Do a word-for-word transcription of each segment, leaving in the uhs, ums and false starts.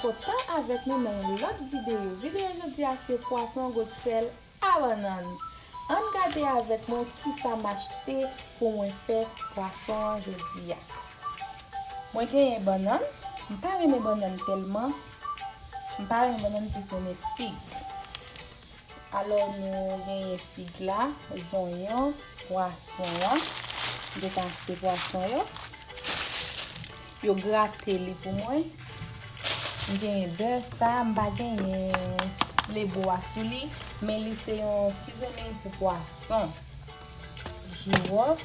Kontan avèk nou nan yon lòt videyo. Videyo jodi a se pwason gòtsèl a bannann. Ann gade avèk mwen kisa m achte pou mwen fè pwason an jodi a. Mwen genyen bannann. M pa renmen bannann tèlman. M pa renmen bannann plis, renmen fig. Alò, nou genyen fig la, zonyon, pwason an. M te ka achte pwason yo. Yo grate li pou mwen. M genyen bè sa, m pa genyen lebo a sou li, men li se yon seasoning pou pwason. Jiwòf,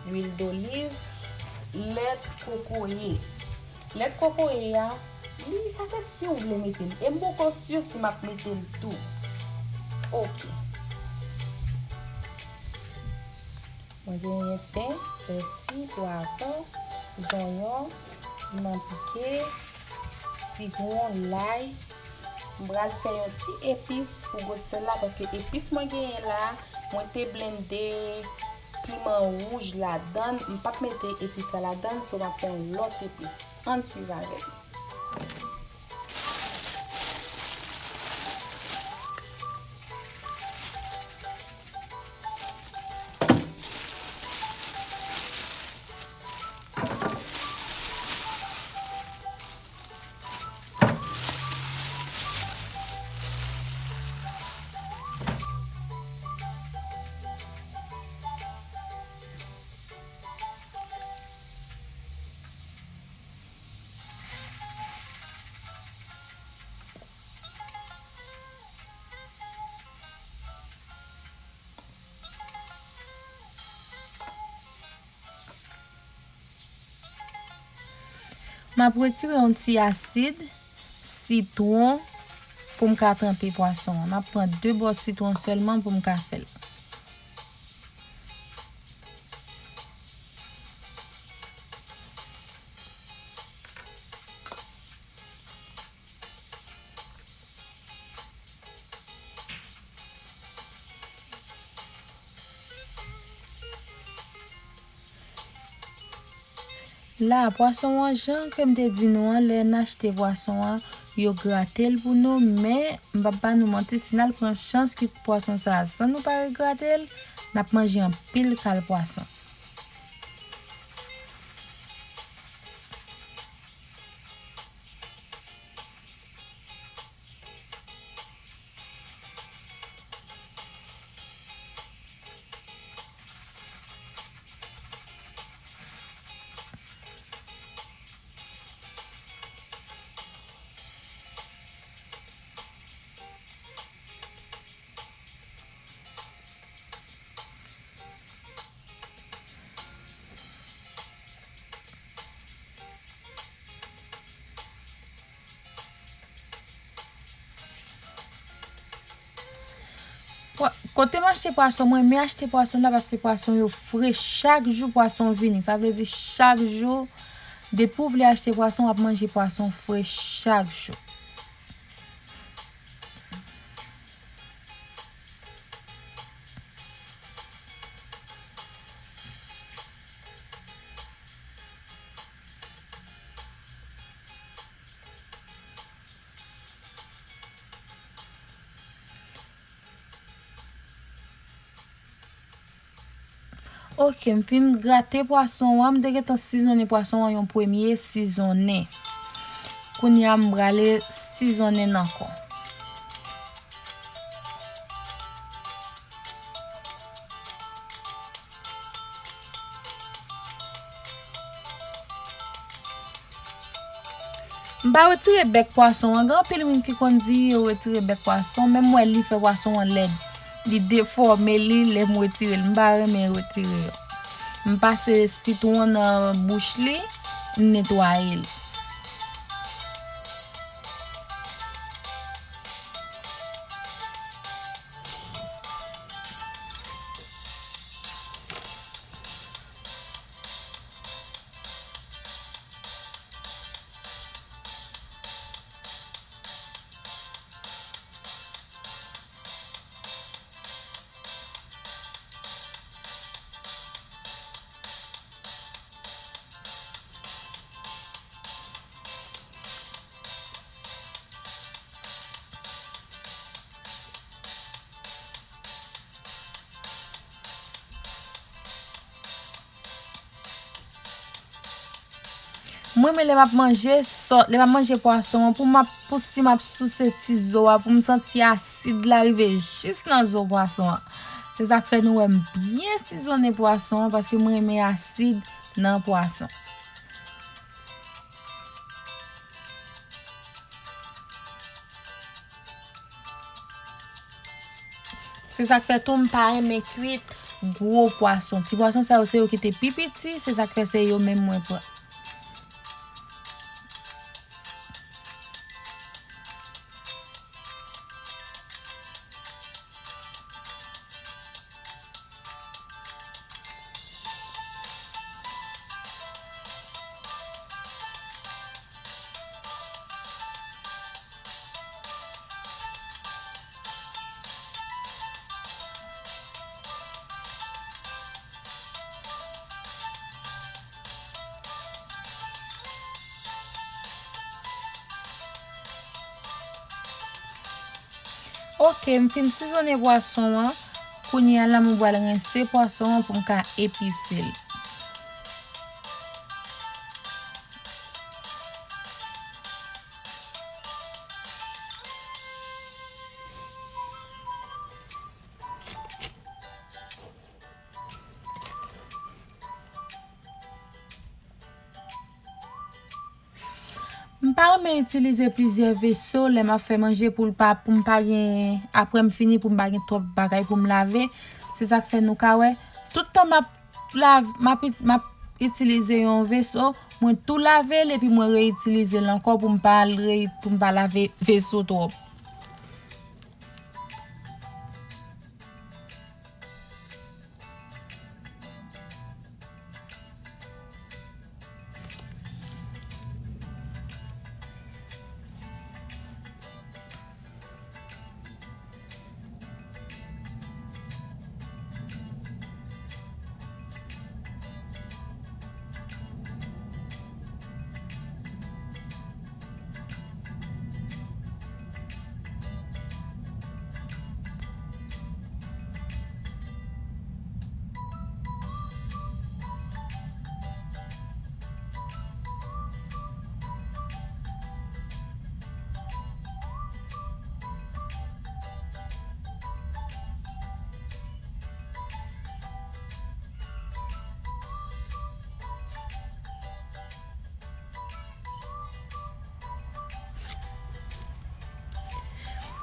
lwil doliv, lèt kokoye. Lèt kokoye a, li, sa se si w vle mete l. E m poko si si m ap mete l tou. Oke. Mwen genyen ten, pèsi, pwavwon, zonyon, piman pike, sitwon, lay. M pral fè yon ti epis pou gòtsèl la, paske epis mwen genyen la, mwen te blende piman wouj ladan l. M p ap mete epis la ladan l, so m ap fè yon lòt epis. Ann swiv avèk m. M ap retire yon ti asid sitwon pou m ka tranpe pwason an. M ap pran de bò sitwon sèlman pou m ka fè l. La, pwason an, jan ke m te di nou an, lè n achte pwason an, yo grate l pou nou, men m p ap ba nou manti, si n al pran chans kwit pwason sa a san nou pa regrate l, n ap manje anpil kal pwason. Pwa-, kote m achte pwason, mwen renmen achte pwason la paske pwason yo fre. Chak jou pwason vini. Sa vle di chak jou, depi w vle achte pwason, w ap manje pwason fre chak jou. Ok, m fin grate pwason an. M te gentan sizonnen pwason an yon premye sizonnen. Kounye a, m prale sizonnen l ankò. M pa retire bèk pwason an. Gen anpil moun ki konn di yo retire bèk pwason, men m wè li fè pwason an lèd. Li defòme li lè m retire l. M pa renmen retire yo. M pase sitwon nan bouch li, m netwaye l. Mwen renmen lè m ap manje sòs, lè m ap manje pwason an, pou m ap, pou si m ap souse ti zo a, pou m santi asid la rive jis nan zo pwason an. Se sa k fè nou wè m byen sizonnen pwason an, paske mwen renmen asid nan pwason. Se sa k fè tou m pa renmen kwit gwo pwason. Ti pwason sa yo se yo ki te pi piti, se sa k fè se yo menm mwen pran. Ok, m fin sizonnen pwason an. Kounye a la, mwen pral rense pwason an pou m ka epise l. M pa renmen itilize plizyè veso lè m ap fè manje pou l pa, pou m pa gen, apre m fini pou m pa gen twòp bagay pou m lave. Se sa k fè nou ka wè, tout tan m ap lav-, m ap, m ap itilize yon veso, mwen tou lave l epi mwen reyitilize l ankò pou m pa al rey-, pou m pa lave veso twòp.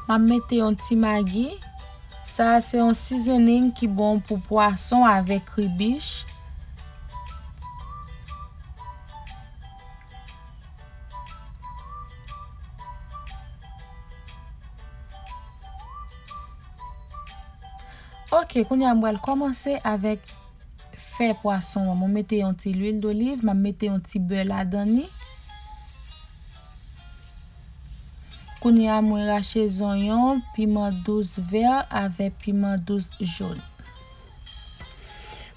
M ap mete yon ti magi. Sa a se yon seasoning ki bon pou pwason avèk kribich. Ok, kounye a m pral kòmanse avèk fè pwason an. Mwen mete yon ti lwil doliv, m ap mete yon ti bè ladan li. Kounye a mwen rache zonyon, piman dous vè avèk piman dous jòn.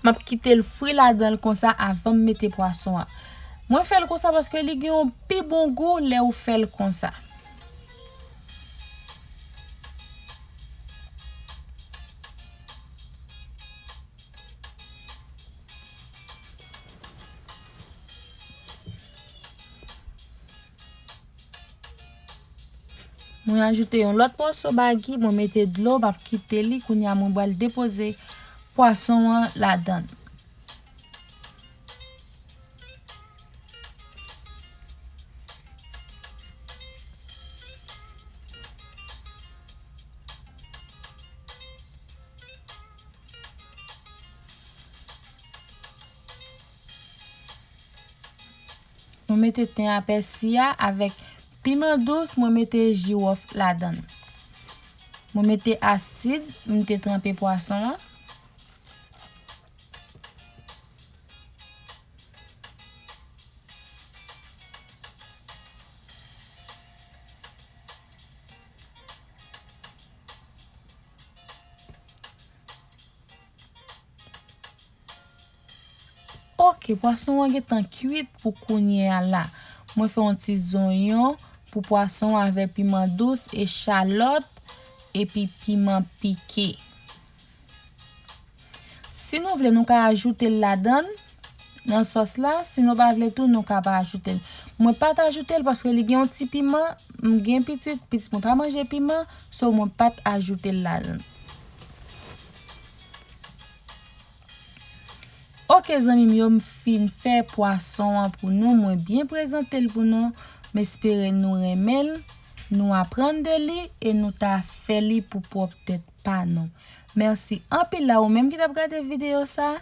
M ap kite l fri ladan l konsa avan m mete pwason an. Mwen fè l konsa paske li gen yon pi bon gou lè ou fè l konsa. Mwen ajoute yon lòt moso magi, mwen mete dlo, m ap kite li. Kounye a mwen pral depoze pwason an ladan l. Mwen mete ten a pèsi a avèk piman dous, mwen mete jiwòf ladan l. Mwen mete asid, m te tranpe pwason an. Ok, pwason an gentan kwit pou kounye a la. Mwen fè yon ti zonyon pou pwason avèk piman dous, echalòt, epi piman pike. Si nou vle, nou ka ajoute l ladan l. nan sòs la. Si nou pa vle tou, nou ka pa ajoute l. Mwen pa t ajoute l paske li gen yon ti piman. M gen pitit, pitit mwen pa manje piman, so mwen pa t ajoute l ladan. Oke, zanmi m yo, m fin fè pwason an pou nou. Mwen byen prezante l pou nou. M espere nou renmen l, nou aprann de li e nou ta fè li pou pwòp tèt pa nou. Mèsi anpil la ou menm ki t ap gade videyo sa.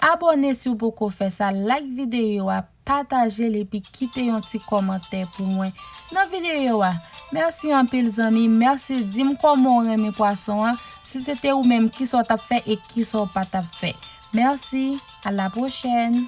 Abòne si w poko fè sa, like videyo a, pataje l epi kite yon ti kòmantè pou mwen nan videyo a. Mèsi anpil zanmi, mèsi, di m kòman w renmen pwason an, si se te ou menm kisa w t ap fè e kisa w pa t ap fè. Mèsi, a la pwochèn.